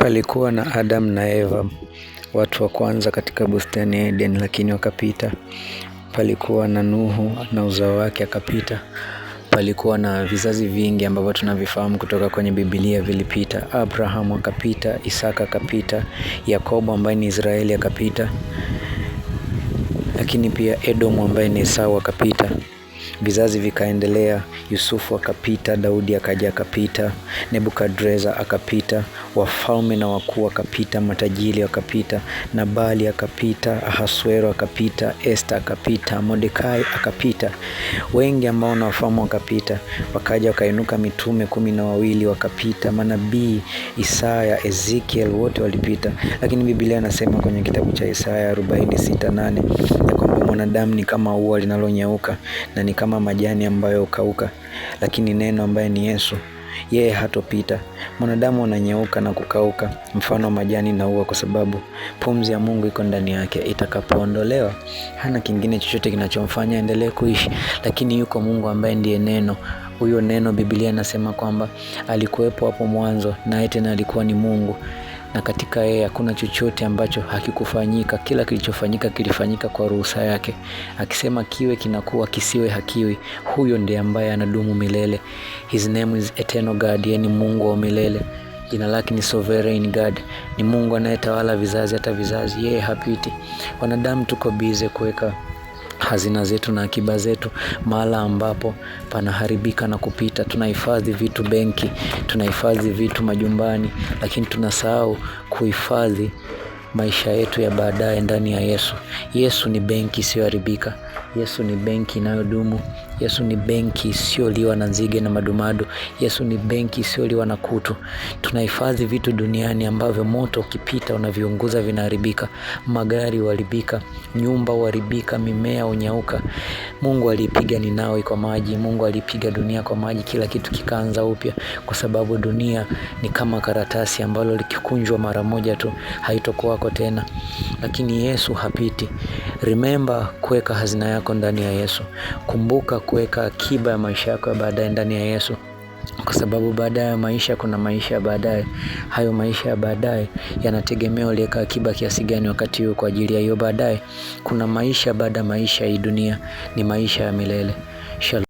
Palikuwa na Adam na Eva, watu wa kwanza katika bustani ya Eden, lakini wakapita. Palikuwa na Nuhu na uzao wake akapita. Palikuwa na vizazi vingi ambavyo tunavifahamu kutoka kwenye Biblia vilipita. Abrahamu akapita, Isaka akapita, Yakobo ambaye ni Israeli akapita, lakini pia Edomu ambaye ni Esau akapita. Vizazi vikaendelea, Yusufu akapita, Daudi akaja akapita, Nebukadreza akapita, wafalme na wakuu wakapita, matajiri wakapita, Nabali akapita, Ahasuero akapita, Esta akapita, Mordekai akapita, wengi ambao nawafahamu wakapita. Wakaja wakainuka mitume 12 wakapita, manabii Isaya, Ezekiel wote walipita. Lakini Biblia anasema kwenye kitabu cha Isaya 46:8 ya kwamba mwanadamu ni kama ua linalonyauka na ni kama majani ambayo hukauka, lakini neno ambaye ni Yesu yeye hatopita. Mwanadamu ananyauka na kukauka mfano majani na ua, kwa sababu pumzi ya Mungu iko ndani yake. Itakapoondolewa, hana kingine chochote kinachomfanya aendelee kuishi. Lakini yuko Mungu ambaye ndiye neno. Huyo neno, Biblia inasema kwamba alikuwepo hapo mwanzo, naye tena alikuwa ni Mungu, na katika yeye hakuna chochote ambacho hakikufanyika. Kila kilichofanyika kilifanyika kwa ruhusa yake. Akisema kiwe kinakuwa, kisiwe hakiwi. Huyo ndiye ambaye anadumu milele. His name is Eternal God, yeye ni Mungu wa milele. Jina lake ni Sovereign God, ni Mungu anayetawala vizazi hata vizazi. Yeye hapiti. Wanadamu tuko bize kuweka hazina zetu na akiba zetu mahala ambapo panaharibika na kupita. Tunahifadhi vitu benki, tunahifadhi vitu majumbani, lakini tunasahau kuhifadhi maisha yetu ya baadaye ndani ya Yesu. Yesu ni benki isiyoharibika. Yesu ni benki inayodumu. Yesu ni benki isiyoliwa na nzige na madumadu. Yesu ni benki isiyoliwa na kutu. Tunahifadhi vitu duniani ambavyo moto ukipita unaviunguza, vinaharibika. Magari huharibika, nyumba huharibika, mimea hunyauka. Mungu aliipiga Ninawi kwa maji. Mungu aliipiga dunia kwa maji, kila kitu kikaanza upya, kwa sababu dunia ni kama karatasi ambalo likikunjwa mara moja tu haitokuwako tena. Lakini Yesu hapiti. Remember kuweka hazina yako ndani ya Yesu. Kumbuka kuweka akiba ya maisha yako ya baadaye ndani ya Yesu, kwa sababu baada ya maisha kuna maisha ya baadaye. Hayo maisha ya baadaye yanategemea uliweka akiba kiasi gani wakati huu kwa ajili ya hiyo baadaye. Kuna maisha baada ya maisha hii dunia ni maisha ya milele. Shalom.